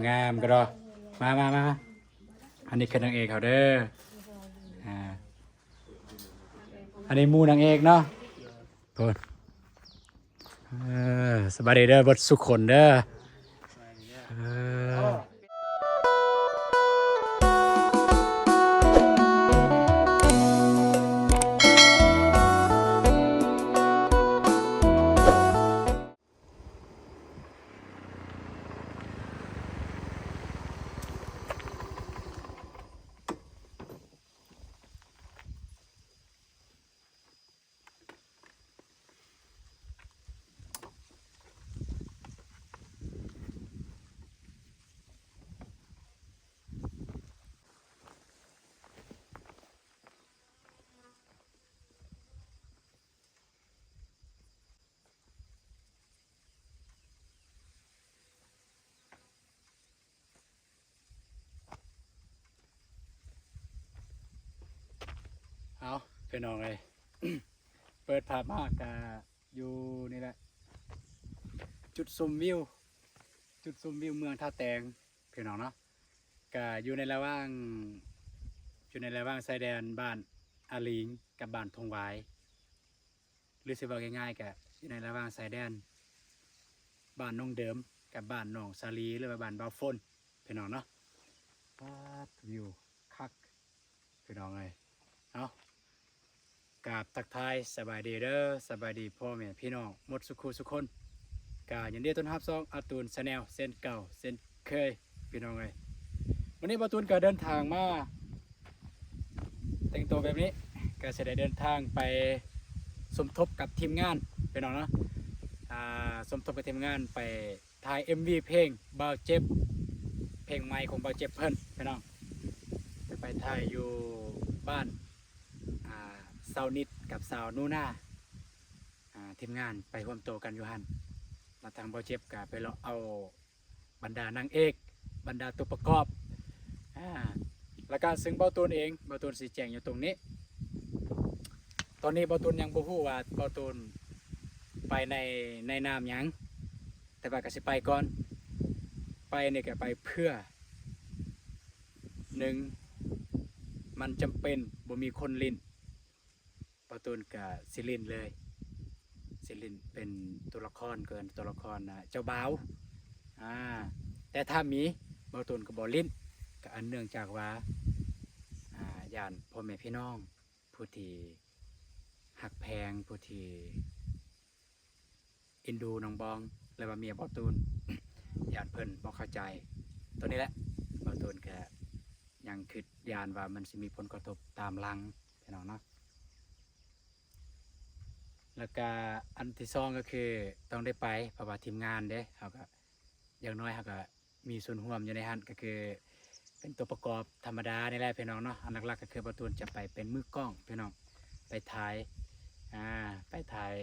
ງາມກະດອກ. ມາ ມາ ມາ ອັນນີ້ຄືນາງເອກເຮົາເດີ. ອ່າ ອັນນີ້ໝູ່ນາງເອກເນາະ. ໂອ້ຍ ເອີ ສະບາຍດີເດີ ເບິດສູ່ຄົນເດີ. ເອີ. ເອົາ ພີ່ນ້ອງເອີຍ ເປີດພາບມາກະຢູ່ນີ້ແຫຼະ ຈຸດຊົມວິວ ຈຸດຊົມວິວເມືອງທ່າແຕງ ພີ່ນ້ອງເນາະ. ກະຢູ່ໃນລະຫວ່າງ ຢູ່ໃນລະຫວ່າງຊາຍແດນບ້ານອາລີງກັບບ້ານທົ່ງຫວາຍ ຫຼືຊິເວົ້າງ່າຍໆ ກະຢູ່ໃນລະຫວ່າງຊາຍແດນບ້ານໜອງເດີມກັບບ້ານໜອງສາລີ ຫຼືວ່າບ້ານບ່າວຝົນ ພີ່ນ້ອງເນາະ. ປາດ ວິວຄັກ ພີ່ນ້ອງເອີຍ. ເອົາ ກາບທັກທາຍສະບາຍດີເດີ ສະບາຍດີພໍ່ແມ່ພີ່ນ້ອງໝົດສູ່ຄູ່ສູ່ຄົນ. ກະຍິນດີຕ້ອນຮັບຊ່ອງອາຕູນແຊນແນວເຊັ່ນເກົ່າເຊັ່ນເຄີຍ ພີ່ນ້ອງເອີຍ. ມື້ນີ້ບ່າວຕູນກະເດີນທາງມາ ແຕ່ງໂຕແບບນີ້ ກະຊິໄດ້ເດີນທາງໄປສົມທົບກັບທີມງານ ພີ່ນ້ອງເນາະ. ອ່າ ສົມທົບກັບທີມງານໄປ ຖ່າຍເອັມວີເພງບ່າວເຈັບ ເພງໃໝ່ຂອງບ່າວເຈັບເພິ່ນ ພີ່ນ້ອງ. ຈະໄປຖ່າຍຢູ່ບ້ານ ອ່າ ສາວນິດກັບສາວໜູນາ ອ່າ ທີມງານໄປຮວມໂຕກັນຢູ່ຫັ້ນ ແລ້ວທາງບ່າວເຈັບກະໄປເລາະເອົາບັນດານາງເອກ ບັນດາຕົວປະກອບ ອ່າ ແລ້ວກະເຊິ່ງບ່າວຕູນເອງ ບ່າວຕູນຊິແຈ້ງຢູ່ຕົງນີ້. ຕອນນີ້ບ່າວຕູນຍັງບໍ່ຮູ້ວ່າບ່າວຕູນໄປໃນ ໃນນາມຫຍັງ ແຕ່ວ່າກະຊິໄປກ່ອນ. ໄປນີ້ກະໄປເພື່ອ ໜຶ່ງ ມັນຈຳເປັນ ບໍ່ມີຄົນຫຼິ້ນ ບ່າວຕູນກະຊິຫຼິ້ນເລີຍ ຊິຫຼິ້ນເປັນຕົວລະຄອນ ເອີ້ນຕົວລະຄອນ ອ່າ ເຈົ້າບ່າວ ອ່າ ແຕ່ຖ້າມີ ບ່າວຕູນກະບໍ່ຫຼິ້ນ ກະອັນເນື່ອງຈາກວ່າ ອ່າ ຢ້ານພໍ່ແມ່ພີ່ນ້ອງ ຜູ້ທີ່ຮັກແພງ ຜູ້ທີ່ເອັນດູນ້ອງບອງ ແລະວ່າເມຍບ່າວຕູນ ຢ້ານເພິ່ນບໍ່ເຂົ້າໃຈ. ໂຕນີ້ແຫຼະ ບ່າວຕູນກະຍັງຄິດຢ້ານວ່າມັນຊິມີຜົນກະທົບຕາມຫຼັງ ພີ່ນ້ອງເນາະ. ແລ້ວກະອັນທີສອງກະຄືຕ້ອງໄດ້ໄປ ເພາະວ່າທີມງານເດ້ ເຮົາກະ ຢ່າງໜ້ອຍເຮົາກະ ມີສ່ວນຮ່ວມຢູ່ໃນຫັ້ນ ກະຄືເປັນຕົວປະກອບທຳມະດານີ້ແຫຼະ ພີ່ນ້ອງເນາະ. ອັນຫຼັກໆກະຄືບ່າວຕູນຈະໄປເປັນມືກ້ອງ ພີ່ນ້ອງ ໄປຖ່າຍ ອ່າ ໄປຖ່າຍ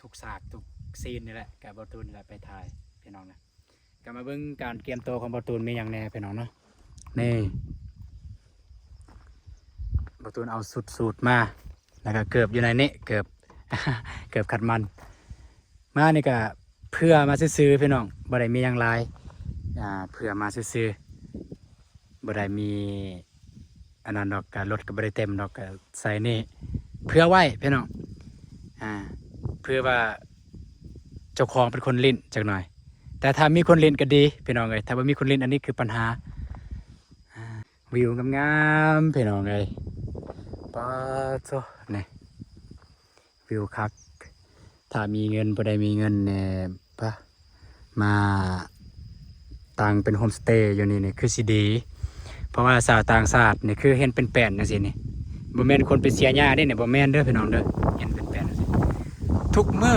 ທຸກສາກທຸກຊີນນີ້ແຫຼະ ກະບ່າວຕູນນີ້ແຫຼະໄປຖ່າຍ ພີ່ນ້ອງນະ. ກະມາເບິ່ງການກຽມໂຕຂອງບ່າວຕູນມີຫຍັງແດ່ ພີ່ນ້ອງເນາະ. ນີ້ ບ່າວຕູນເອົາຊຸດສູດມາ ແລ້ວກະເກີບຢູ່ໃນນີ້ ເກີບ ເກີບຂັດມັນ ມານີ້ກະເພື່ອມາຊື່ໆ ພີ່ນ້ອງ ບໍ່ໄດ້ມີຫຍັງຫຼາຍ ອ່າ ເພື່ອມາຊື່ໆ ບໍ່ໄດ້ມີອັນນັ້ນດອກ ກະລົດກະບໍ່ໄດ້ເຕັມດອກ ກະໃສ່ນີ້ເພື່ອໄວ້ ພີ່ນ້ອງ ອ່າ ເພື່ອວ່າເຈົ້າຂອງເປັນຄົນຫຼິ້ນຈັກໜ້ອຍ. ແຕ່ຖ້າມີຄົນຫຼິ້ນກະດີ ພີ່ນ້ອງເອີຍ ຖ້າບໍ່ມີຄົນຫຼິ້ນ ອັນນີ້ຄືບັນຫາ ອ່າ ວິວງາມໆ ພີ່ນ້ອງເອີຍ ປາໂທ້ ນີ້ ວິວຄັກ. ຖ້າມີເງິນ ຜູ້ໃດມີເງິນແດ່ ປະ ມາຕັ້ງເປັນໂຮມສະເຕຢູ່ນີ້ນີ້ຄືຊິດີ ເພາະວ່າຊາວຕ່າງຊາດນີ້ຄືເຫັນເປັນແປ້ນຈັ່ງຊີ້ນີ້ ບໍ່ແມ່ນຄົນໄປເສຍຫຍ້າເດ້ນີ້ ບໍ່ແມ່ນເດີພີ່ນ້ອງເດີ ເຫັນເປັນແປ້ນຈັ່ງຊີ້ ທຸກມື້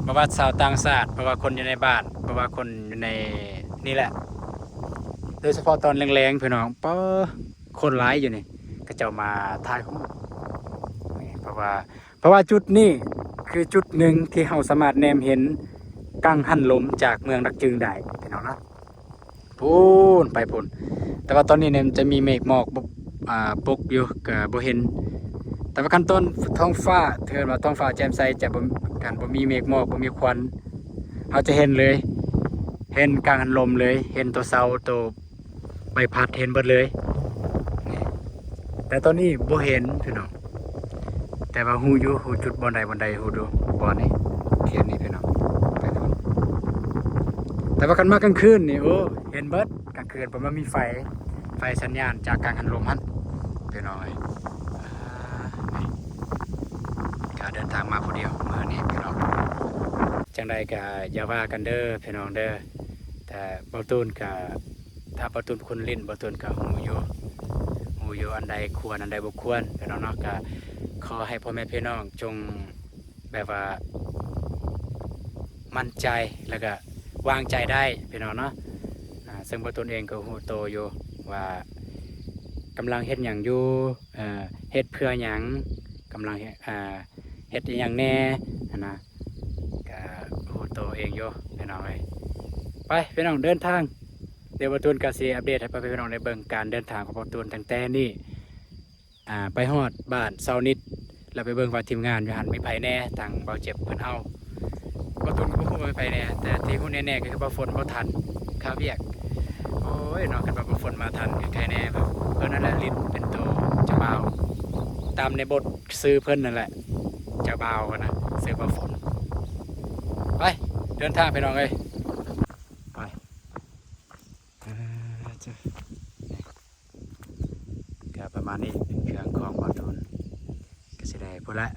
ບໍ່ວ່າຊາວຕ່າງຊາດ ບໍ່ວ່າຄົນຢູ່ໃນບ້ານ ບໍ່ວ່າຄົນຢູ່ໃນນີ້ແຫຼະ ໂດຍສະເພາະຕອນແລງໆ ພີ່ນ້ອງ ປະ ຄົນຫຼາຍຢູ່ນີ້ ເຂົາເຈົ້າມາຖ່າຍຮູບ ເພາະວ່າ ເພາະວ່າຈຸດນີ້ຄືຈຸດໜຶ່ງທີ່ເຮົາສາມາດແນມເຫັນກັງຫັນລົມຈາກເມືອງດາກຈຶງໄດ້ ພີ່ນ້ອງເນາະ ພຸ້ນໄປພຸ້ນ. ແຕ່ວ່າຕອນນີ້ນີ້ມັນຈະມີເມກໝອກ ອ່າ ປົກຢູ່ ກະບໍ່ເຫັນ ແຕ່ວ່າຄັນຕອນທ້ອງຟ້າ ເອີ້ນວ່າທ້ອງຟ້າແຈ່ມໃສ ຈະບໍ່ ຄັນບໍ່ມີເມກໝອກ ບໍ່ມີຄວັນ ເຮົາຈະເຫັນເລີຍ ເຫັນກາງຫັນລົມເລີຍ ເຫັນໂຕເສົາ ໂຕໃບພັດ ເຫັນເບິດເລີຍ. ນີ້ ແຕ່ຕອນນີ້ບໍ່ເຫັນພີ່ນ້ອງ ແຕ່ວ່າຮູ້ຢູ່ ຮູ້ຈຸດບ່ອນໃດບ່ອນໃດ ຮູ້ຢູ່ບ່ອນນີ້ ເຂດນີ້ພີ່ນ້ອງ ໄປພຸ້ນ. ແຕ່ວ່າຄັນມາກາງຄືນນີ້ ໂອ້ ເຫັນເບິດ ກາງຄືນ ເພາະມັນມີໄຟ ໄຟສັນຍານຈາກກາງຫັນລົມຫັ້ນ ພີ່ນ້ອງເອີຍ. ອ່າ ນີ້ ກະເດີນທາງມາຜູ້ດຽວມື້ນີ້ພີ່ນ້ອງ ຈັ່ງໃດກະຢ່າວ່າກັນເດີພີ່ນ້ອງເດີ. ແຕ່ບ່າວຕູນກະ ຖ້າບ່າວຕູນຄົນຫຼິ້ນ ບ່າວຕູນກະຮູ້ຢູ່ ຮູ້ຢູ່ອັນໃດຄວນ ອັນໃດບໍ່ຄວນພີ່ນ້ອງເນາະ. ກະຂໍໃຫ້ພໍ່ແມ່ພີ່ນ້ອງຈົ່ງແບບວ່າໝັ້ນໃຈ ແລ້ວກະວາງໃຈໄດ້ພີ່ນ້ອງເນາະ. ອ່າ ເຊິ່ງບ່າວຕູນເອງກະຮູ້ໂຕຢູ່ວ່າກຳລັງເຮັດຫຍັງຢູ່ ເອີ ເຮັດເພື່ອຫຍັງ ກຳລັງເຮັດ ເຮັດອີ່ຫຍັງແດ່ຫັ້ນນະ ກະຮູ້ໂຕເອງຢູ່ພີ່ນ້ອງເອີຍ. ໄປພີ່ນ້ອງ ເດີນທາງ ດຽວບ່າວຕູນກະຊິອັບເດດໃຫ້ພໍ່ແມ່ພີ່ນ້ອງໄດ້ເບິ່ງການເດີນທາງຂອງບ່າວຕູນຕັ້ງແຕ່ນີ້ ອ່າ ໄປຮອດບ້ານເຊົານິດ ແລ້ວໄປເບິ່ງວ່າທີມງານຢູ່ຫັ້ນມີໃຜແດ່ ທາງບ່າວເຈັບເພິ່ນເອົາ. ບ່າວຕູນກະບໍ່ຮູ້ວ່າມີໃຜແດ່ ແຕ່ທີ່ຮູ້ແນ່ໆກະຄືບ່າວຝົນບໍ່ທັນຄາວຽກ. ໂອ້ຍເນາະ ຄັນວ່າບ່າວຝົນມາທັນກະໄຄແນ່ ເພິ່ນຫັ້ນແຫຼະຫຼິ້ນເປັນໂຕເຈົ້າບ່າວ ຕາມໃນບົດຊື່ເພິ່ນຫັ້ນແຫຼະ ເຈົ້າບ່າວຫັ້ນນະ ຊື່ບ່າວຝົນ. ໄປ ເດີນທາງພີ່ນ້ອງເອີຍ ໄປ. ເອີ ເຈົ້າ ກະປະມານນີ້ ເຄື່ອງຂອງບ່າວຕູນກະຊິໄດ້ພຸ້ນແຫຼະ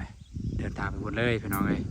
ເດີນທາງໄປພຸ້ນເລີຍພີ່ນ້ອງເອີຍ.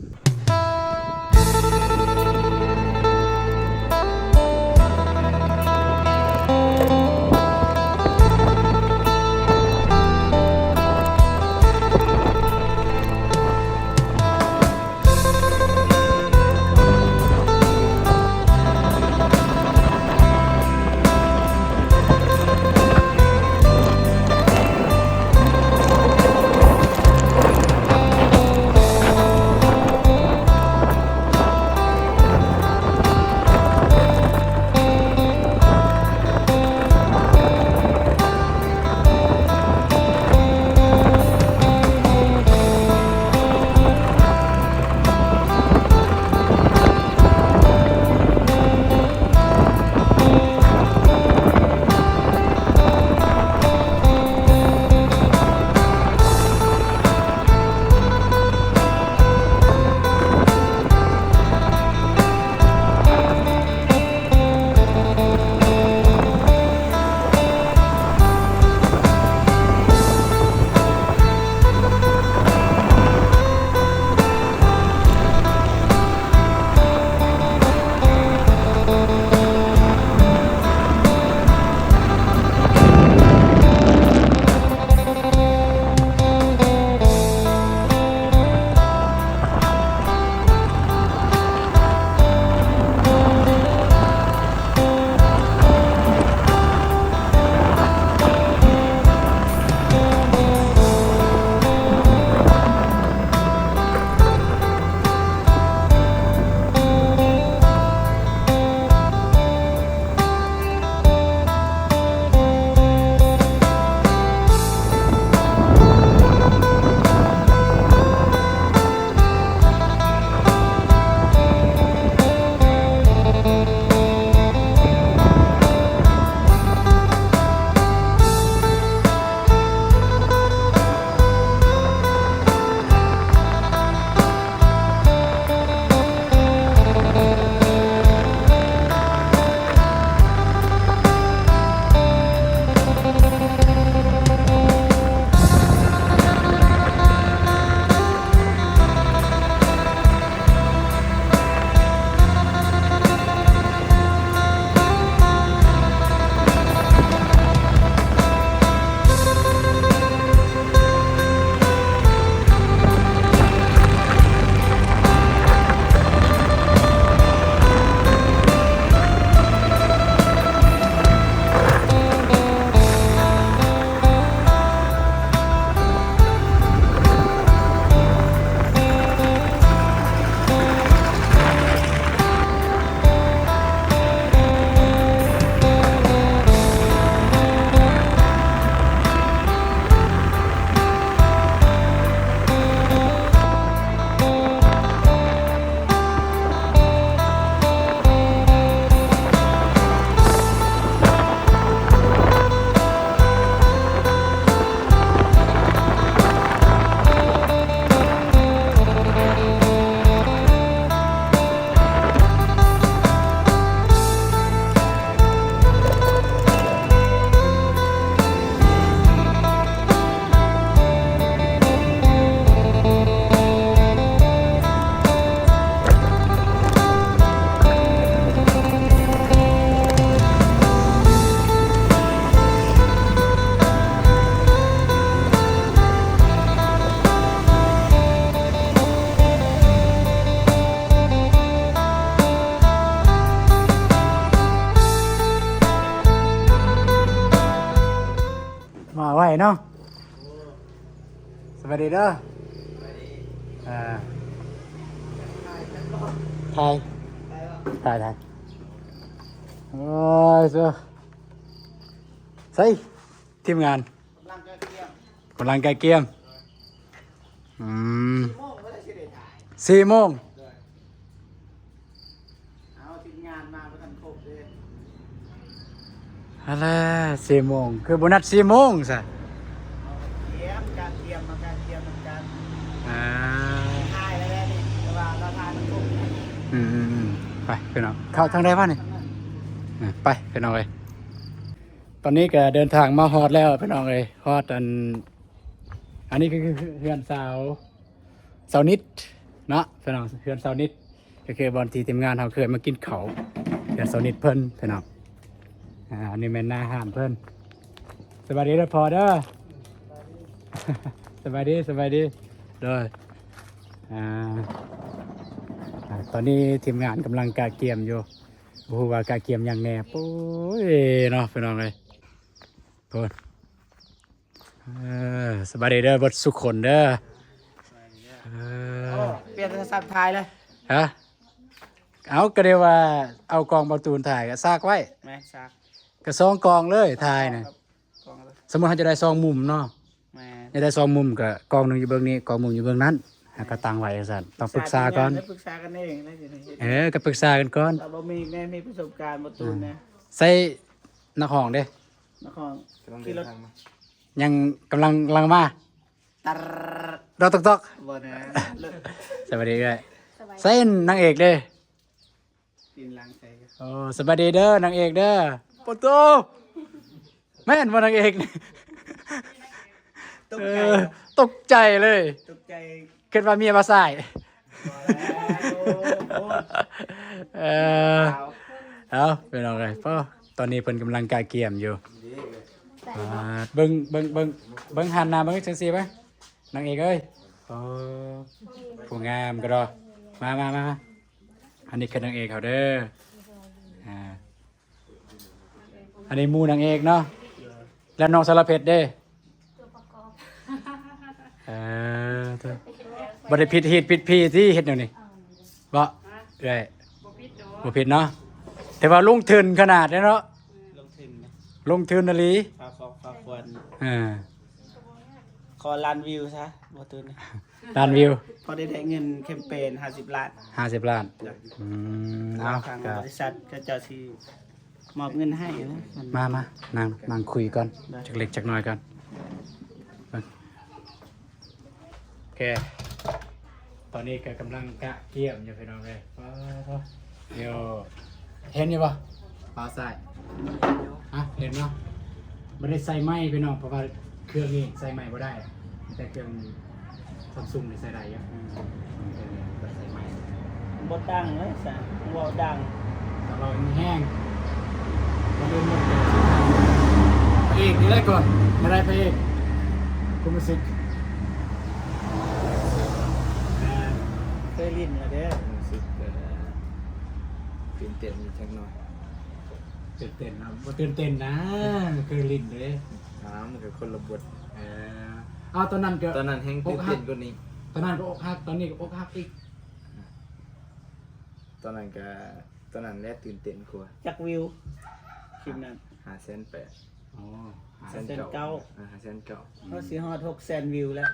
ເນາະ ສະບາຍດີເດີ ອ່າ ຖ່າຍ ຖ່າຍ ຖ່າຍ ໂອ້ຍ ເຊີ ໃສ ທີມງານ ກຳລັງກະກຽມ ອືມ ສີ່ໂມງ ເອົາ ທີມງານມາບໍ່ທັນຄົບເດ້ ຫັ້ນແຫຼະ ສີ່ໂມງ ຄືບໍ່ນັດສີ່ໂມງຊະ ເອົາ ກະກຽມ ກະກຽມ ມາກະກຽມນຳກັນ ອ່າ ຖ່າຍແລ້ວນີ້ ແຕ່ວ່າລາວຖ່າຍມັນຄົບ ອືມໆໆ ໄປພີ່ນ້ອງ ເຂົ້າທາງໃດວະນີ້ ອ່າ ໄປພີ່ນ້ອງເອີຍ ຕອນນີ້ກະເດີນທາງມາຮອດແລ້ວພີ່ນ້ອງເອີຍ ຮອດອັນ ອັນນີ້ຄືເຮືອນສາວ ສາວນິດເນາະພີ່ນ້ອງ ເຮືອນສາວນິດ ກໍຄືບ່ອນທີ່ທີມງານເຮົາເຄີຍມາກິນເຂົ້າ ເຮືອນສາວນິດເພິ່ນພີ່ນ້ອງ ອ່າ ອັນນີ້ແມ່ນໜ້າຮ້ານເພິ່ນ ສະບາຍດີເດີພໍ່ເດີ ສະບາຍດີ ສະບາຍດີ ໂດຍ ອ່າ ອ່າ ຕອນນີ້ທີມງານກຳລັງກະກຽມຢູ່ ບໍ່ຮູ້ວ່າກະກຽມຫຍັງແດ່ ໂອ້ຍເນາະພີ່ນ້ອງເອີຍ ໂພດ ເອີ ສະບາຍດີເດີ ເບິດສຸຄົນເດີ ເອີ ໂອ້ ປ່ຽນໂທລະສັບຖ່າຍເລີຍ ຮະ ເອົາ ກໍໄດ້ວ່າເອົາກ້ອງເບົາຕູນຖ່າຍ ກໍສາກໄວ້ ແມ່ນ ສາກ ກໍສອງກ້ອງເລີຍຖ່າຍນະ ສອງກ້ອງເລີຍ ສົມມຸດເຮົາຈະໄດ້ສອງມຸມເນາະ ແມ່ນ ຈະໄດ້ສອງມຸມ ກໍກ້ອງໜຶ່ງຢູ່ເບື້ອງນີ້ ກ້ອງມຸມຢູ່ເບື້ອງນັ້ນ ແລ້ວກໍຕັ້ງໄວ້ຈັ່ງຊັ້ນ ຕ້ອງປຶກສາກ່ອນ ແມ່ນ ປຶກສາກັນເອງ ເອີ ກໍປຶກສາກັນກ່ອນ ລາວບໍ່ມີ ແມ່ນ ມີປະສົບການ ເບົາຕູນນະ ໃສ່ ນັກຮ້ອງເດ້ ນັກຮ້ອງ ກຳລັງເດີນທາງມາ ຍັງກຳລັງ ກຳລັງມາ ຕັດ ດອກຕອກຕອກ ບໍ່ນະ ສະບາຍດີເອື້ອຍ ສະບາຍດີ ໃສ່ນາງເອກເດ້ ຕີນຫຼັງໃສ່ ໂອ້ ສະບາຍດີເດີນາງເອກເດີ ໂປໂຕ ແມ່ນບໍ່ນາງເອກ ຕົກໃຈ ເອີ ຕົກໃຈເລີຍ ຕົກໃຈ ຄິດວ່າເມຍມາສາຍ ບໍ່ແລ້ວ ໂອ້ ເອີ ເອົາ ເອົາ ພີ່ນ້ອງເອີຍ ຕອນນີ້ເພິ່ນກຳລັງກະກຽມຢູ່ ອ່າ ເບິ່ງ ເບິ່ງ ເບິ່ງ ເບິ່ງ ຫັນໜ້າເບິ່ງຈັ່ງຊີ້ເບິ່ງ ນາງເອກເອີຍ ໂອ້ ຜູ້ງາມກະດອ ມາ ມາ ມາ ອັນນີ້ຄືນາງເອກເຮົາເດີ ອ່າ ອັນນີ້ໝູ່ນາງເອກເນາະ ແລ້ວນ້ອງສາລະເພັດເດ້ ເອີ ບໍ່ໄດ້ຜິດຮີດຜິດພີຕິ ເຮັດແນວນີ້ ເອີ ບໍ່ ເອື້ອຍ ບໍ່ຜິດເນາະ ແຕ່ວ່າລົງທຶນຂະໜາດເດ້ເນາະ ລົງທຶນນະ ລົງທຶນອີ່ຫຼີ ພາຄອບພາຄົວ ເອີ ຂໍລ້ານວິວຊະ ບໍ່ຕື່ນ ລ້ານວິວ ພໍໄດ້ ໄດ້ເງິນແຄມເປນຫ້າສິບລ້ານ ຫ້າສິບລ້ານ ອືມ ເອົາ ທາງ ກະ ບໍລິສັດເຂົາເຈົ້າຊິມອບເງິນໃຫ້ນະ ມາ ມາ ນັ່ງ ນັ່ງຄຸຍກ່ອນ ໄດ້ ຈັກເລັກຈັກນ້ອຍກ່ອນ ໂອເຄ ຕອນນີ້ກໍກຳລັງກະກຽມຢູ່ພີ່ນ້ອງເອີຍ ປາໂທ ດຽວ ເຫັນຢູ່ບໍ່? ປາສາຍ ຮະ ເຫັນເນາະ ບໍ່ໄດ້ໃສ່ໄມ້ພີ່ນ້ອງ ເພາະວ່າເຄື່ອງນີ້ໃສ່ໄມ້ບໍ່ໄດ້ ມີແຕ່ເຄື່ອງ ຊຳຊຸງນີ້ໃສ່ໄດ້ຢູ່ ອືມ ບໍ່ໄດ້ໃສ່ໄມ້ ບໍ່ດັງເລີຍຊະ ເວົ້າດັງ ແຕ່ເວົ້າແຮງ ພະເອກນີ້ແຫຼະກ່ອນ ມາໄດ້ພະເອກ ຄວາມຮູ້ສຶກ ເຄີຍຫຼິ້ນແລ້ວເດີ ຄວາມຮູ້ສຶກ ຕື່ນເຕັ້ນຢູ່ຈັກໜ້ອຍ ຕື່ນເຕັ້ນເນາະ ບໍ່ຕື່ນເຕັ້ນນະ ເຄີຍຫຼິ້ນເດ້ ອ້າວ ມັນກໍຄົນລະບົດ ເອີ ເອົາ ຕອນນັ້ນກໍ ຕອນນັ້ນແຮງຕື່ນເຕັ້ນກວ່ານີ້ ຕອນນັ້ນກໍອົກຫັກ ຕອນນີ້ກໍອົກຫັກອີກ ຕອນນັ້ນກໍ ຕອນນັ້ນແຫຼະຕື່ນເຕັ້ນກວ່າ ຈັກວິວ ຄລິບນັ້ນ ຫ້າແສນແປດ ອໍ ຫ້າແສນເກົ້າ ຫ້າແສນເກົ້າ ເອີ ຫ້າແສນເກົ້າ ເຮົາຊິຮອດຫົກແສນວິວແລ້ວ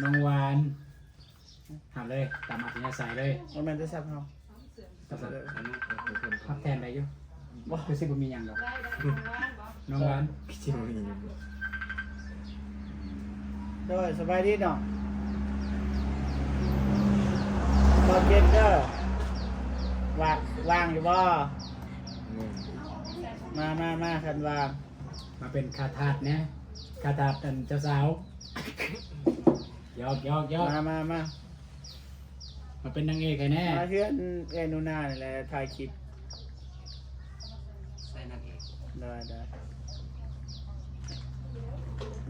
ນ້ອງຫວານ ຫາເລີຍ ຕາມອັດທະຍາໄສເລີຍ ບໍ່ແມ່ນໂທລະສັບເຮົາ ຮັບແທນໄດ້ຢູ່ ບໍ່ ຄືຊິບໍ່ມີຫຍັງດອກ ນ້ອງຫວານ ຄືຊິບໍ່ມີຫຍັງ ໂດຍ ສະບາຍດີນ້ອງ ຕອນເຢັນເດີ ວ່າງ ວ່າງຢູ່ບໍ່? ແມ່ນ ມາ ມາ ມາ ຄັນວ່າງ ມາເປັນຂ້າທາດແດ່ ຂ້າທາດອັນເຈົ້າສາວ ຢອກ ຢອກ ຢອກ ມາ ມາ ມາ ມາເປັນນາງເອກໃຫ້ແດ່ ມາເຮືອນເອື້ອຍໜູນານີ້ແຫຼະ ຖ່າຍຄລິບ ໃສ່ນາງເອກ ໄດ້ ໄດ້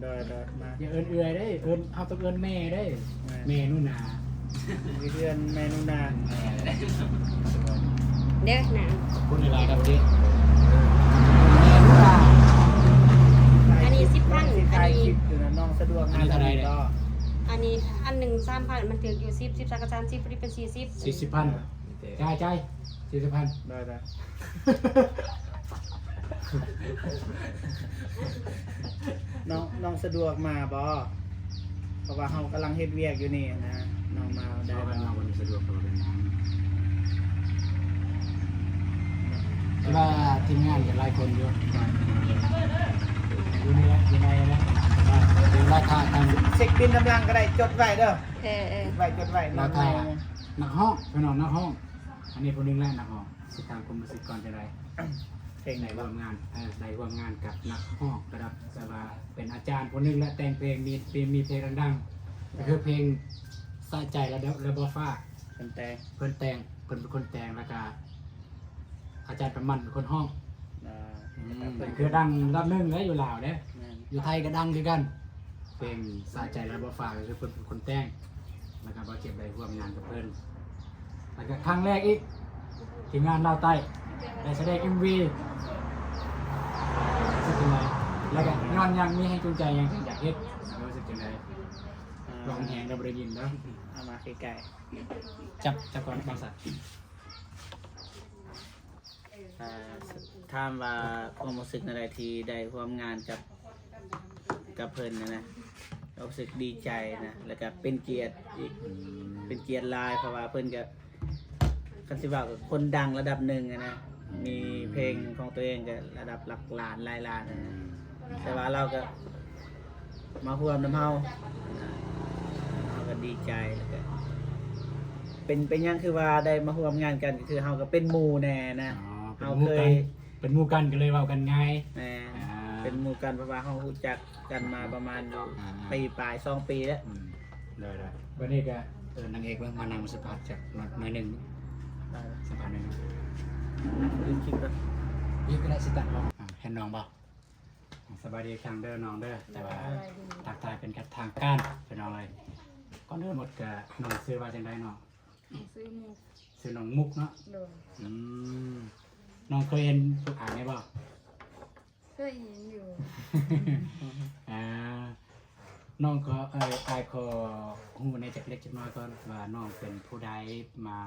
ໂດຍ ໂດຍ ມາ ຢ່າເອີ້ນເອື້ອຍເດ້ ເອີ້ນ ເຮົາຕ້ອງເອີ້ນແມ່ເດ້ ແມ່ ແມ່ໜູນາ ຢູ່ເຮືອນແມ່ໜູນາ ເດີນາງ ຂອບຄຸນຫຼາຍໆ ຄັບເດ້ ແມ່ໜູນາ ສະດວກ ອັນນີ້ເທົ່າໃດເດ? ອັນນີ້ອັນໜຶ່ງສາມພັນ ມັນຖືກຢູ່ສິບ ສິບສັງກະສານ ສິບພໍດີເປັນສີ່ສິບ ສີ່ສິບພັນ ຈ່າຍ ຈ່າຍ ສີ່ສິບພັນ ໄດ້ ໄດ້. ນ້ອງ ນ້ອງສະດວກມາບໍ່? ເພາະວ່າເຮົາກຳລັງເຮັດວຽກຢູ່ນີ້ນະ ນ້ອງມາໄດ້ບໍ່? ນ້ອງບໍ່ສະດວກ ເພາະວ່າເປັນງານ ວ່າທີມງານກໍຫຼາຍຄົນຢູ່ ຢູ່ໃນ ຢູ່ໃນນັ້ນ ເວລາຖ້າທາງ ເຊັກບິນນຳຫຼັງກໍໄດ້ ຈົດໄວ້ເດີ ເອີໆ ຈົດໄວ້ ຈົດໄວ້ ລາວຖ້າ ນັກຮ້ອງ ພີ່ນ້ອງ ນັກຮ້ອງ ອັນນີ້ຜູ້ໜຶ່ງແຫຼະ ນັກຮ້ອງ ຊິຖາມຄວາມຮູ້ສຶກກ່ອນ ຈັ່ງໃດ? ເພງໃດ ໄດ້ຮ່ວມງານ ເອີ ໄດ້ຮ່ວມງານກັບນັກຮ້ອງລະດັບ ແບບວ່າເປັນອາຈານຜູ້ໜຶ່ງ ແລະ ແຕ່ງເພງ ມີ ມີ ມີເພງດັງໆ ກໍຄືເພງສະໃຈ ແລະ ແລະບໍ່ຟ້າ ເພິ່ນແຕ່ງ ເພິ່ນແຕ່ງ ເພິ່ນເປັນຄົນແຕ່ງ ແລ້ວກະອາຈານປະໝັ້ນເປັນຄົນຮ້ອງ ອືມ ເພິ່ນຄືດັງລະດັບໜຶ່ງເດ້ ຢູ່ລາວເດ້ ແມ່ນ ຢູ່ໄທກໍດັງຄືກັນ ເພງສະໃຈ ແລະ ບໍ່ຟ້າ ກໍຄືເພິ່ນເປັນຄົນແຕ່ງ ແລ້ວກໍບ່າວເຈັບໄດ້ຮ່ວມງານກັບເພິ່ນ ແລ້ວກໍຄັ້ງແລກອີກ ທີມງານລາວໃຕ້ໄດ້ສະແດງເອັມວີ ຮູ້ສຶກຈັ່ງໃດ? ແລ້ວກໍຍ້ອນຫຍັງ ມີແຮງຈູງໃຈຫຍັງ ຈຶ່ງຢາກເຮັດ ຮູ້ສຶກຈັ່ງໃດ? ອາ ເວົ້າແຮງໆ ເດີ ບໍ່ໄດ້ຍິນເດີ ເອົາມາໃກ້ໆ ຈັບ ຈັບກ່ອນ ບັງສັນ. ອ່າ ຖາມວ່າຄວາມຮູ້ສຶກແນວໃດທີ່ໄດ້ຮ່ວມງານກັບ ກັບເພິ່ນນະນະ ກໍຮູ້ສຶກດີໃຈນະ ແລ້ວກໍເປັນກຽດອີກ ອືມ ເປັນກຽດຫຼາຍ ເພາະວ່າເພິ່ນກໍ ຄັນຊິເວົ້າກໍຄົນດັງລະດັບໜຶ່ງນະ ອືມ ມີເພງຂອງຕົວເອງກໍລະດັບຫຼັກລ້ານຫຼາຍລ້ານນະ ອືມ ແຕ່ວ່າລາວກໍ ມາຮ່ວມນຳເຮົາ ເຮົາກໍດີໃຈ ແລ້ວກໍເປັນ ເປັນຫຍັງຄືວ່າໄດ້ມາຮ່ວມງານກັນ ກໍຄືເຮົາກໍເປັນໝູ່ແດ່ນະ ອໍ ເປັນໝູ່ກັນ ເຮົາເຄີຍ ເປັນໝູ່ກັນກໍເລີຍເວົ້າກັນງ່າຍ ແມ່ນ ອ່າ ເປັນໝູ່ກັນ ເພາະວ່າເຮົາຮູ້ຈັກກັນມາປະມານຢູ່ ອ່າ ປີປາຍ ສອງປີແລ້ວ ອືມ ໄດ້ໆ ບັດນີ້ກໍເອີ້ນນາງເອກເບິ່ງ ມານັ່ງສຳພາດຈັກໜ້ອຍໜຶ່ງ ໄດ້ ສຳພາດໜ້ອຍໜຶ່ງ ເບິ່ງຄລິບກ່ອນ ຄລິບກໍໄດ້ ຊິຕັດບໍ່ ອ່າ ເຫັນນ້ອງບໍ່? ສະບາຍດີອີກຄັ້ງເດີນ້ອງເດີ ແຕ່ວ່າ ສະບາຍດີ ທັກທາຍເປັນການທາງການພີ່ນ້ອງເອີຍ ກ່ອນອື່ນໝົດກະນ້ອງຊື່ວ່າຈັ່ງໃດນ້ອງ? ຊື່ມຸກ ຊື່ນ້ອງມຸກເນາະ ໂດຍ ອືມ ນ້ອງເຄີຍເຫັນຜູ້ອາຍນີ້ບໍ່? ເຄີຍເຫັນຢູ່ ອ່າ ນ້ອງກໍ ເອີ ອ້າຍຂໍຮູ້ແດ່ຈັກເລັກຈັກນ້ອຍກ່ອນວ່ານ້ອງເປັນຜູ້ໃດ ມາ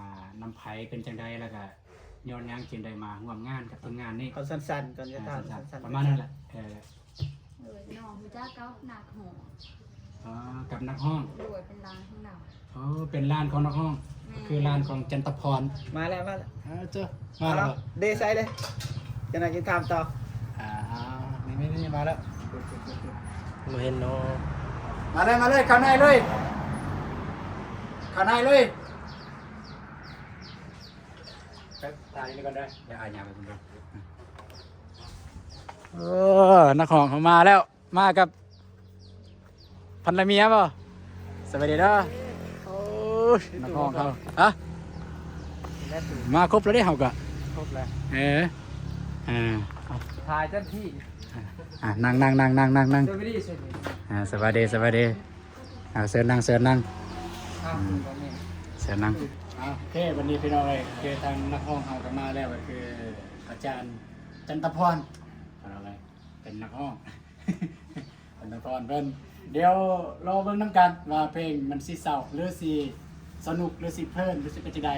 ນຳໃຜ ເປັນຈັ່ງໃດ ແລ້ວກະຍ້ອນຫຍັງຈຶ່ງໄດ້ມາຮ່ວມງານກັບທີມງານນີ້? ເອົາສັ້ນໆກ່ອນ ຈະຖາມ ອ່າ ສັ້ນໆ ສັ້ນໆ ປະມານນັ້ນແຫຼະ ເອີ ໂດຍ ນ້ອງຮູ້ຈັກກັບນັກຮ້ອງ ອໍ ກັບນັກຮ້ອງ ໂດຍ ເປັນຫຼານຂອງລາວ ອໍ ເປັນຫຼານຂອງນັກຮ້ອງ ແມ່ນ ຄືຫຼານຂອງຈັນຕະພອນ ມາແລ້ວ ມາແລ້ວ ເອີ ເຈີ ມາແລ້ວ ເດໃສເດ້ ຈັ່ງໃດຈຶ່ງຖາມຕໍ່ ອ່າ ນີ້ໆໆ ມາແລ້ວ ບໍ່ເຫັນເນາະ ມາເລີຍ ມາເລີຍ ເຂົ້າໃນເລີຍ ເຂົ້າໃນເລີຍ ຖ່າຍຢູ່ນີ້ກ່ອນເດີ ດຽວອ້າຍຍ່າງໄປພຸ້ນເດີ ເອີ ນັກຮ້ອງເຮົາມາແລ້ວ ມາກັບພັນລະເມຍບໍ່? ສະບາຍດີເດີ ໂອ້ຍ ນັກຮ້ອງເຮົາ ຮະ ມາຄົບແລ້ວເດ້ເຮົາກະ ຄົບແລ້ວ ເອີ ອ່າ ຖ່າຍເຈົ້າໜ້າທີ່ ອ່າ ນັ່ງໆໆໆໆ ສະບາຍດີ ສະບາຍດີ ອ່າ ສະບາຍດີ ສະບາຍດີ ອ່າ ເຊີນນັ່ງ ເຊີນນັ່ງ ອ່າ ອືມ ເຊີນນັ່ງ ອ່າ ໂອເຄ ບັດນີ້ພີ່ນ້ອງເອີຍ ຄືທາງນັກຮ້ອງເຮົາກໍມາແລ້ວ ກໍຄືອາຈານຈັນຕະພອນ ພີ່ນ້ອງເອີຍ ເປັນນັກຮ້ອງ ເປັນນັກຮ້ອງເພິ່ນ ດຽວລໍເບິ່ງນຳກັນວ່າເພງມັນຊິເສົ້າ ຫຼືຊິສະໜຸກ ຫຼືຊິເພີນ ຫຼືຊິເປັນຈັ່ງໃດ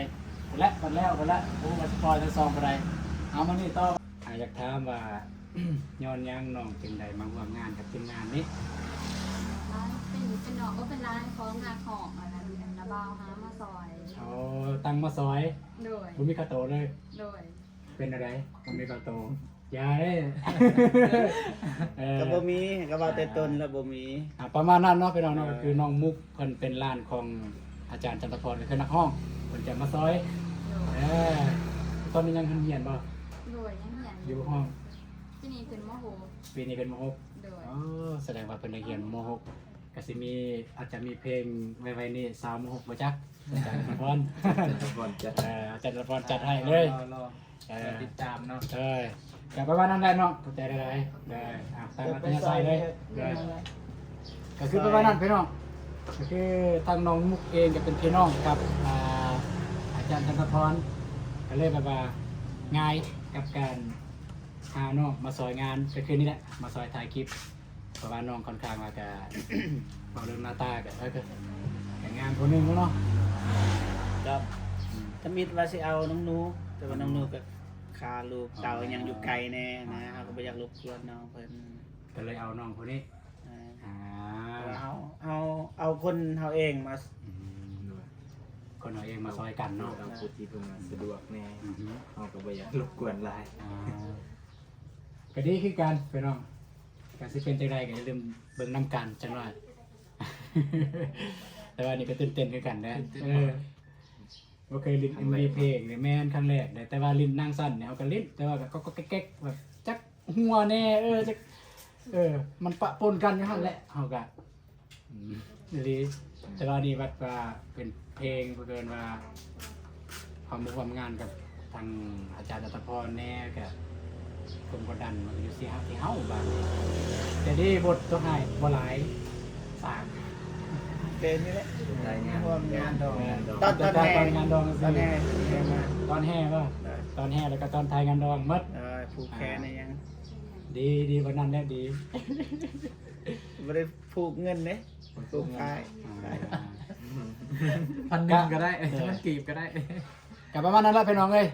ພຸ້ນແຫຼະ ເບິ່ງແລ້ວ ພຸ້ນແຫຼະ ບໍ່ຮູ້ວ່າຊິປ່ອຍທັງສອງຜູ້ໃດ ເອົາ ມານີ້ຕໍ່ ອ່າ ຢາກຖາມວ່າ ຍ້ອນຫຍັງນ້ອງຈຶ່ງໄດ້ມາຮ່ວມງານກັບທີມງານນີ້? ເປັນ ເປັນນ້ອງ ເອີ ເປັນຫຼານຂອງນັກຮ້ອງ ອັນນັ້ນ ອັນນ້າບ່າວຫາມາຊ່ອຍ ໂອ້ ຕັ້ງມາຊ່ອຍ ໂດຍ ບໍ່ມີຄ່າໂຕເລີຍ ໂດຍ ເປັນແນວໃດ ບໍ່ມີຄ່າໂຕ ຢ່າເດ້ ເອີ ກໍບໍ່ມີ ກໍເວົ້າແຕ່ຕົ້ນແລ້ວບໍ່ມີ ອ່າ ປະມານນັ້ນເນາະ ພີ່ນ້ອງເນາະ ເອີ ກໍຄືນ້ອງມຸກ ເພິ່ນເປັນຫຼານຂອງອາຈານຈັນທະພອນ ກໍຄືນັກຮ້ອງ ເພິ່ນຈະມາຊ່ອຍ ໂດຍ ເອີ ຕອນນີ້ຍັງຮຽນບໍ່? ໂດຍ ຍັງຮຽນ ຢູ່ຫ້ອງ ປີນີ້ຂຶ້ນ ມໍຫົກ ປີນີ້ຂຶ້ນ ມໍຫົກ ໂດຍ ອໍ ສະແດງວ່າເພິ່ນໄດ້ຮຽນ ມໍຫົກ ກໍຊິມີ ອາດຈະມີເພງໄວໆນີ້ ສາວມໍຫົກ ບໍ່ຈັກ ອາຈານຈັນທະພອນ ຈັນທະພອນຈັດ ເອີ ອາຈານຈັນທະພອນຈັດໃຫ້ເລີຍ ລໍ ລໍ ເອີ ຕິດຕາມເນາະ ເອີ ກໍປະມານນັ້ນແຫຼະເນາະ ຂອບໃຈຫຼາຍໆ ເດີ ອ່າ ຕາມອັດທະຍາໄສເລີຍ ເດີ ກໍຄືປະມານນັ້ນພີ່ນ້ອງ ກໍຄືທາງນ້ອງມຸກເອງກໍເປັນພີ່ນ້ອງກັບ ອ່າ ອາຈານຈັນທະພອນ ກໍເລີຍແບບວ່າງ່າຍກັບການຫານ້ອງມາຊ່ອຍງານ ກໍຄືນີ້ແຫຼະ ມາຊ່ອຍຖ່າຍຄລິບ ພາະວ່ານ້ອງຂ້ອນຂ້າງວ່າກະ ເວົ້າເລື່ອງໜ້າຕາກະ ເອີ ກະ ກະງາມຜູ້ໜຶ່ງເນາະ. ກໍ ອືມ ທຳອິດວ່າຊິເອົານ້ອງໜູ ແຕ່ວ່ານ້ອງໜູກະຄາລູກເຕົ້າ ອໍ ຫຍັງຢູ່ໄກແດ່ນະ ເຮົາກໍບໍ່ຢາກລົບກວນນ້ອງເພິ່ນ ກໍເລີຍເອົານ້ອງຜູ້ນີ້. ອ່າ ອ່າ ເພາະວ່າເຮົາ ເຮົາເອົາຄົນເຮົາເອງມາ ອືມ ໂດຍ ຄົນເຮົາເອງມາຊ່ອຍກັນເນາະ ເອົາຜູ້ທີ່ເພິ່ນວ່າສະດວກແດ່ ອືຮຶ ເຮົາກໍບໍ່ຢາກລົບກວນຫຼາຍ. ອ່າ ກໍດີຄືກັນພີ່ນ້ອງ ກໍຊິເປັນຈັ່ງໃດກໍຢ່າລືມເບິ່ງນຳກັນຈັກໜ້ອຍ. ແຕ່ວ່ານີ້ກໍຕື່ນເຕັ້ນຄືກັນເດ້ ຕື່ນເຕັ້ນ ເອີ ບໍ່ເຄີຍຫຼິ້ນ ຄັ້ງແລກ ເອັມວີ ເພງເດ້ ແມ່ນ ຄັ້ງແລກເດ້ ແຕ່ວ່າຫຼິ້ນນາງຊັ້ນນີ້ເຮົາກໍຫຼິ້ນ ແຕ່ວ່າກໍກໍແກັກໆ ແບບຈັກຫົວແດ່ ເອີ ຈັກ ເອີ ມັນປະປົນກັນຢູ່ຫັ້ນແຫຼະ ເຮົາກໍ ອືມ ອີ່ຫຼີ. ແຕ່ວ່ານີ້ບັດວ່າເປັນເພງ ເພິ່ນວ່າເຮົາມາຮ່ວມງານກັບທາງອາຈານລັດຕະພອນແດ່ ກະ ຄວາມກົດດັນມັນກໍຢູ່ທີ່ເຮົາ ທີ່ເຮົາບາດນີ້. ແຕ່ດີບົດຕົວໃຫ້ບໍ່ຫຼາຍ ສາມ ເປັນນີ້ແຫຼະ ຖ່າຍງານ ຮ່ວມງານດອງ ແມ່ນ ຕອນ ຕອນແຫ່ ຕອນງານດອງ ຕອນແຫ່ ຕອນແຫ່ບໍ່? ເອີ ຕອນແຫ່ ແລ້ວກໍຕອນຖ່າຍງານດອງໝົດ ເອີ ຜູກແຂນ ອ່າ ອີ່ຫຍັງ ດີ ດີ ບັດນັ້ນແຫຼະດີ. ບໍ່ໄດ້ຜູກເງິນເດ້ ຜູກຝ້າຍ ອ່າ ພັນໜຶ່ງກໍໄດ້ ເອີ ພັນກີບກໍໄດ້ ກໍປະມານນັ້ນແຫຼະພີ່ນ້ອງເອີຍ.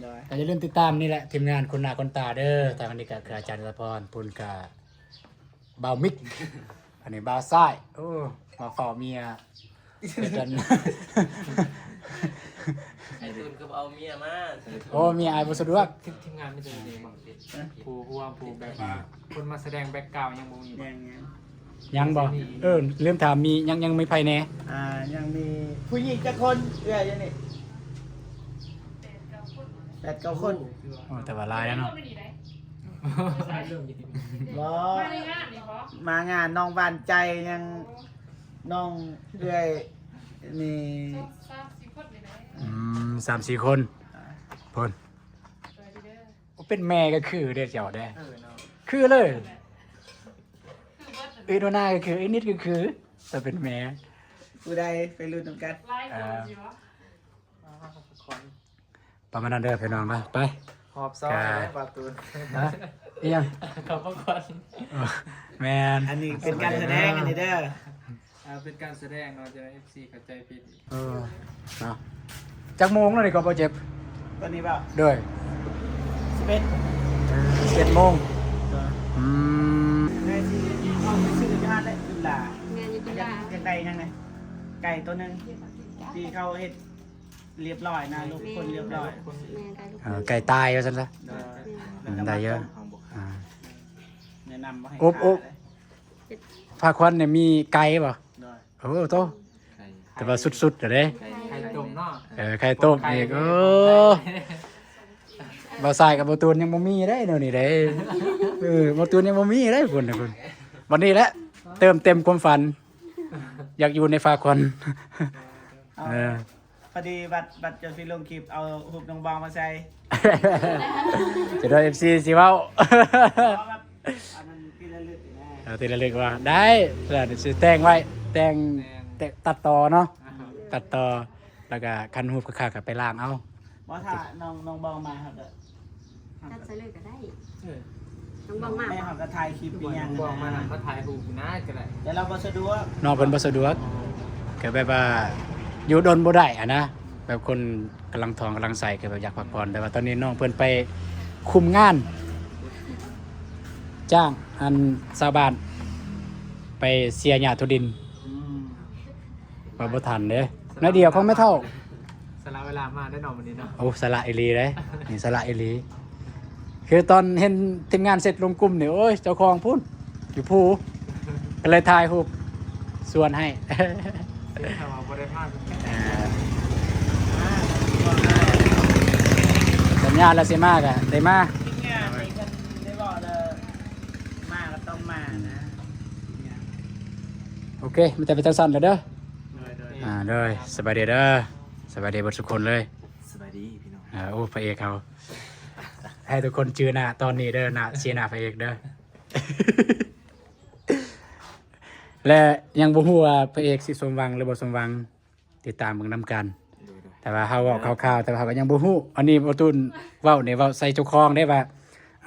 ໂດຍ ກໍຢ່າລືມຕິດຕາມນີ້ແຫຼະ ທີມງານຄຸ້ນໜ້າຄຸ້ນຕາເດີ. ທາງນີ້ກໍຄືອາຈານລັດຕະພອນ ພຸ້ນກໍບ່າວມິກ ອັນນີ້ບ່າວຊາຍ ໂອ້ ມາເຝົ້າເມຍ ເຮັດອັນ ໄອ້ຕຸນຄືບໍ່ເອົາເມຍມາ? ໂອ້ ເມຍອ້າຍບໍ່ສະດວກ. ທີມ ທີມງານມີແຕ່ເດັກ ຜູ້ຮ່ວມ ຜູ້ແບບວ່າ ຄົນມາສະແດງແບັກກຣາວຍັງບໍ່ມີບໍ່? ຍັງ ຍັງ ຍັງບໍ່? ເອີ ລືມຖາມ ມີ ຍັງ ຍັງມີໃຜແດ່? ອ່າ ຍັງມີຜູ້ຍິງຈັກຄົນເອື້ອຍຢູ່ນີ້? ແປດເກົ້າຄົນ ແປດເກົ້າຄົນ ໂອ້ ແຕ່ວ່າຫຼາຍແລ້ວເນາະ. ບໍ່ ມາໃນງານນີ້ບໍ່? ມາງານນ້ອງຫວານໃຈ ຍັງ ນ້ອງເອື້ອຍນີ້ ສາມສີ່ຄົນນີ້ແຫຼະ. ອືມ ສາມສີ່ຄົນ ອ່າ ພຸ້ນ ໂອ້ ເປັນແມ່ກໍຄືເດ້ເຈົ້າເດ້ ເອີເນາະ ຄືເລີຍ ຄືເບິດ ເອີ ໂດນາກໍຄື ເອີ ນິດກໍຄື ແຕ່ເປັນແມ່ ຜູ້ໃດໄປລຸ້ນນຳກັນ ຫຼາຍຄົນຊິບໍ່? ອ່າ ປະມານນັ້ນເດີພີ່ນ້ອງເດີ ໄປ ຮອບສອງ ກະ ແລ້ວບາດຕູນ ຮະ ອີ່ຫຍັງ ເຂົ້າພັກຜ່ອນ ເອີ ແມ່ນ ອັນນີ້ເປັນການສະແດງ ອັນນີ້ເດີ ອ່າ ເປັນການສະແດງເນາະ ຈະໄດ້ ເອັຟຊີ ເຂົ້າໃຈຜິດ ເອີ ເນາະ ຈັກໂມງແລ້ວນີ້ກໍບໍ່ເຈັບ ຕອນນີ້ບໍ່? ໂດຍ ສິບເອັດ ເອີ ສິບເອັດໂມງ ໂດຍ ອືມ ແມ່ຊິເອົາໄປຊື້ຢູ່ຫັ້ນແຫຼະ ກິນລາ ແມ່ນ ຢູ່ກິນລາ ຢາກ ຢາກໄດ້ຫຍັງແດ່? ໄກ່ໂຕໜຶ່ງ ທີ່ເຂົາເຮັດ ລຽບຮ້ອຍນະ ລູກຄົນລຽບຮ້ອຍ ແມ່ນ ໄກ່ລູກຄົນ ເອີ ໄກ່ຕາຍວ່າຊັ້ນຊະ ໂດຍ ແມ່ນ ອືມ ໄດ້ເຍອະ ແນະນຳບໍ່ໃຫ້ ໂອ້ ຂ້າ ໂອ້ ເດ້ ພາຂວັນນີ້ມີໄກ່ບໍ່? ໂດຍ ໂອ້ໂຕ ໄກ່ ແຕ່ວ່າສຸດໆແລ້ວເດ້ ໄຂ່ ໄຂ່ຕົ້ມເນາະ ເອີ ໄຂ່ຕົ້ມອີກ ເອີ ບ່າວຊາຍກັບບ່າວຕູນຍັງບໍ່ມີເດ້ແນວນີ້ເດ້ ເອີ ບ່າວຕູນຍັງບໍ່ມີເດ້ ພຸ້ນ ພຸ້ນ ບັດນີ້ແຫຼະ ເຕີມເຕັມຄວາມຝັນ ຢາກຢູ່ໃນພາຂວັນ ເອີ ພໍດີບັດ ບັດຈະຊິລົງຄລິບ ເອົາຮູບນ້ອງບອງມາໃສ່ ຈະໄດ້ ເອັຟຊີ ຊິເວົ້າ ເອົາແບບ ອັນນັ້ນທີ່ລະລຶກນະ ເອົາທີ່ລະລຶກວ່າ ໄດ້ ແລ້ວຊິແຕ່ງໄວ້ ແຕ່ງ ແຕ່ງ ແຕ່ງ ຕັດຕໍ່ເນາະ ອ່າຮະ ຕັດຕໍ່ ແລ້ວກະຄັນຮູບຄັກໆ ກະໄປລ້າງເອົາ ບໍ່ ຖ້ານ້ອງ ນ້ອງບອງມາ ເຮົາກະ ຕັດໃສ່ເລີຍກໍໄດ້ ເອີ ນ້ອງບອງມາ ແມ່ເຮົາກໍຖ່າຍຄລິບອີ່ຫຍັງ ນ້ອງບອງມານຳ ມາຖ່າຍຮູບນະກໍໄດ້ ແຕ່ລາວບໍ່ສະດວກ ນ້ອງເພິ່ນບໍ່ສະດວກ ກໍແບບວ່າຢູ່ດົນບໍ່ໄດ້ຫັ້ນນະ ແບບຄົນກຳລັງທ້ອງກຳລັງໄສ້ ກໍແບບຢາກພັກຜ່ອນ ແຕ່ວ່າຕອນນີ້ນ້ອງເພິ່ນໄປຄຸມງານ ຈ້າງອັນຊາວບ້ານໄປເສຍຫຍ້າຖົ່ວດິນ ອືມ ວ່າບໍ່ທັນເດ້ ໜ້ອຍດຽວຂອງແມ່ເຖົ້າ ສະຫຼະເວລາມາໄດ້ເນາະມື້ນີ້ເນາະ ໂອ້ ສະຫຼະອີ່ຫຼີເດ້ ນີ້ສະຫຼະອີ່ຫຼີ ຄືຕອນເຫັນທີມງານເສັດລົງກຸ່ມນີ້ ໂອ້ຍ ເຈົ້າຂອງພຸ້ນ ຢູ່ພູ ກໍເລີຍຖ່າຍຮູບຊວນໃຫ້ ເສຍຖ້າວ່າບໍ່ໄດ້ມາ ອ່າ ສັນຍາແລ້ວຊິມາກໍໄດ້ມາ ທີມງານນີ້ເພິ່ນໄດ້ບອກແລ້ວ ມາກໍຕ້ອງມານະ ໂອເຄ ມີແຕ່ເປັນຈັ່ງຊັ້ນແຫຼະເດີ ໂດຍ ໂດຍ ອ່າ ໂດຍ ສະບາຍດີເດີ ສະບາຍດີເບິດທຸກຄົນເລີຍ ສະບາຍດີພີ່ນ້ອງ ເອີ ໂອ້ ພະເອກເຮົາ ໃຫ້ທຸກຄົນຈື່ໜ້າຕອນນີ້ເດີ ໜ້າ ຊີ້ໜ້າພະເອກເດີ ແລະ ຍັງບໍ່ຮູ້ວ່າພະເອກຊິສົມຫວັງ ຫຼື ບໍ່ສົມຫວັງ ຕິດຕາມເບິ່ງນຳກັນ ໂດຍ ໂດຍ ແຕ່ວ່າເຮົາເວົ້າ ເອີ ຄ່າວໆ ແຕ່ວ່າເຮົາກໍຍັງບໍ່ຮູ້ ອັນນີ້ບ່າວຕູນເວົ້ານີ້ ເວົ້າໃສ່ເຈົ້າຂອງເດ້ວ່າ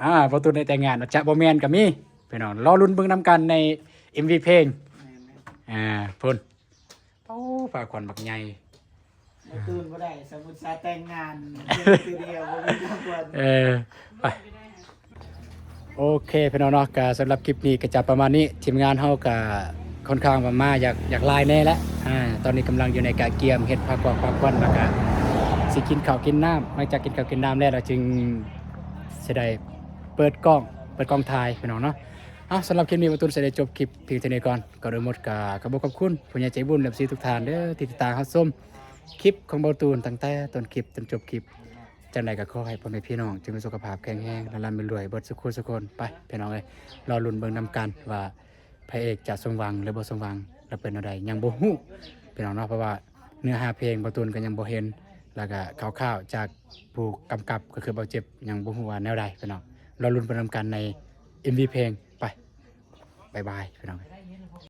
ອ່າ ບ່າວຕູນໄດ້ແຕ່ງງານ ອາດຈະບໍ່ແມ່ນກໍມີ ພີ່ນ້ອງ ລໍລຸ້ນເບິ່ງນຳກັນໃນເອັມວີເພງ. ອ່າ ພຸ້ນ ໂອ້ ພາຂວັນບັກໃຫຍ່ ບໍ່ຕື່ນບໍ່ໄດ້ ສົມມຸດສາແຕ່ງງານເທື່ອດຽວ ບໍ່ມີຄວາມຄວນ ເອີ ໄປ ໂອເຄພີ່ນ້ອງເນາະ ກະສຳລັບຄລິບນີ້ກະຈະປະມານນີ້ ທີມງານເຮົາກະຄ່ອນຂ້າງວ່າມາຢາກ ຢາກຫຼາຍແດ່ແຫຼະ ອ່າ ຕອນນີ້ກຳລັງຢູ່ໃນກະກຽມເຮັດພາກວາງພາຄວັນ ແລ້ວກະຊິກິນເຂົ້າກິນນ້ຳ ຫຼັງຈາກກິນເຂົ້າກິນນ້ຳແລ້ວ ແລ້ວຈຶ່ງຊິໄດ້ເປີດກ້ອງ ເປີດກ້ອງຖ່າຍພີ່ນ້ອງເນາະ. ເອົາ ສຳລັບຄລິບນີ້ ບ່າວຕູນຊິໄດ້ຈົບຄລິບພຽງເທົ່ານີ້ກ່ອນ ກ່ອນອື່ນໝົດກະຂອບຄຸນຂອບຄຸນຜູ້ໃຫຍ່ໃຈບຸນ ເອັຟຊີ ທຸກທ່ານເດີ ທີ່ຕິດຕາມຮັບຊົມຄລິບຂອງບ່າວຕູນຕັ້ງແຕ່ຕົ້ນຄລິບຈົນຈົບຄລິບ. ຈັ່ງໃດກໍຂໍໃຫ້ພໍ່ແມ່ພີ່ນ້ອງຈົ່ງມີສຸຂະພາບແຂງແຮງ ລ່ຳໆລວຍໆເບິດສູ່ຄູ່ສູ່ຄົນ. ໄປພີ່ນ້ອງເອີຍ ລໍລຸ້ນເບິ່ງນຳກັນວ່າພະເອກຈະສົມຫວັງ ຫຼື ບໍ່ສົມຫວັງ ແລ້ວເປັນແນວໃດ ຍັງບໍ່ຮູ້ພີ່ນ້ອງເນາະ ເພາະວ່າເນື້ອຫາເພງບ່າວຕູນກໍຍັງບໍ່ເຫັນ ແລ້ວກໍຄ່າວໆຈາກຜູ້ກຳກັບກໍຄືບ່າວເຈັບ ຍັງບໍ່ຮູ້ວ່າແນວໃດພີ່ນ້ອງ. ລໍລຸ້ນເບິ່ງນຳກັນໃນເອັມວີເພງ. ໄປ ບາຍບາຍພີ່ນ້ອງ.